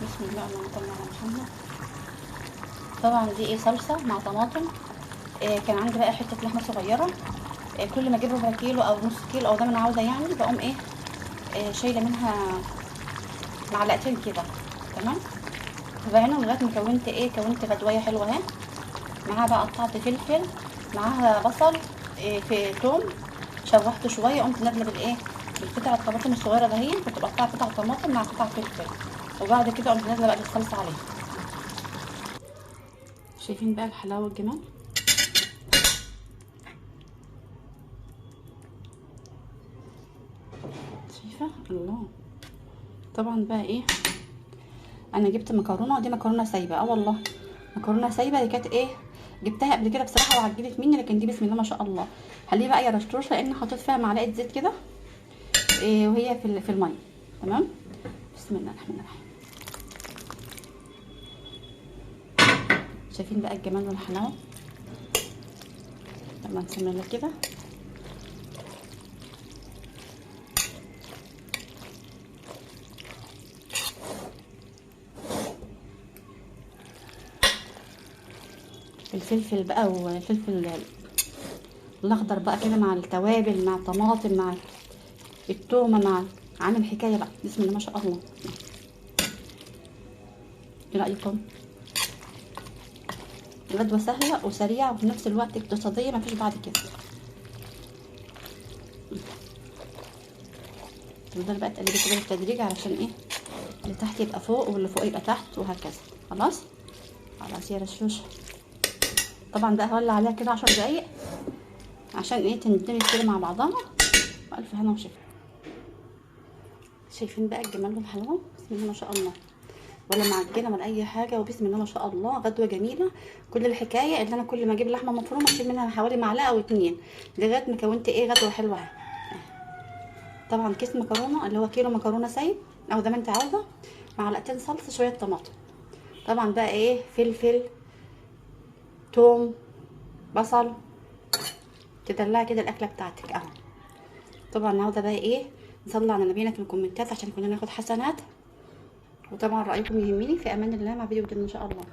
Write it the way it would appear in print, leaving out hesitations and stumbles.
بسم الله اللهم صل على محمد. طبعا دي ايه، صلصه مع طماطم. كان عندي بقى حتة لحمه صغيرة، كل ما اجيب ربع كيلو او نص كيلو او زي ما انا عاوزه يعني، بقوم ايه، شايله منها معلقتين كده، تمام. وبعينهم لغاية ما كونت ايه، كونت غدوايه حلوة اهي. معاها بقى قطعت فلفل، معاها بصل، في توم، شوحته شوية، قمت نازله بالايه، بالقطع الطماطم الصغيرة دهي، كنت بقطع قطع طماطم مع قطع فلفل، وبعد كده قمت نازله بقى بالصلصه عليها. شايفين بقى الحلاوة والجمال؟ شايفه الله. طبعا بقى ايه، انا جبت مكرونه، ودي مكرونه سايبه، والله مكرونه سايبه. دي كانت ايه، جبتها قبل كده بصراحة وعجبت مني، لكن دي بسم الله ما شاء الله. خليه بقى يا رشروشه، لان حطيت فيها معلقه زيت كده إيه، وهي في المية، تمام. بسم الله الرحمن الرحيم. شايفين بقى الجمال والحلاوه؟ لما نسمي الله كده. الفلفل بقى، والفلفل الاخضر بقى كده مع التوابل، مع الطماطم، مع التومه، مع عامل حكاية بقى بسم الله ما شاء الله. ايه رايكم؟ غدوه سهلة وسريعة وفي نفس الوقت اقتصادية، مفيش بعد كده. تفضلي بقى تقلبي كده بالتدريج علشان ايه، اللي تحت يبقى فوق واللي فوق يبقى تحت وهكذا. خلاص خلاص يا رشوشه. طبعا بقى هولع عليها كده 10 دقايق عشان ايه، تندمج كده مع بعضها. والف هنا وشفا. شايفين بقى الجمال والحلاوه؟ بسم الله ما شاء الله، ولا معجنه ولا اي حاجة، وبسم الله ما شاء الله غدوه جميلة. كل الحكاية اللي انا كل ما اجيب لحمه مفرومه اشيل منها حوالي معلقه او 2 لغاية ما كونت ايه، غدوه حلوة اهي. طبعا كيس مكرونه اللي هو كيلو مكرونه سايب او زي ما انت عاوزه، معلقتين صلصه، شوية طماطم، طبعا بقى ايه، فلفل، توم، بصل، تدلعي كده الاكلة بتاعتك اهو. طبعا النهارده بقى ايه، نصلي على نبينا في الكومنتات عشان كلنا ناخد حسنات، وطبعا رايكم يهمني. في امان الله مع فيديو جديد ان شاء الله.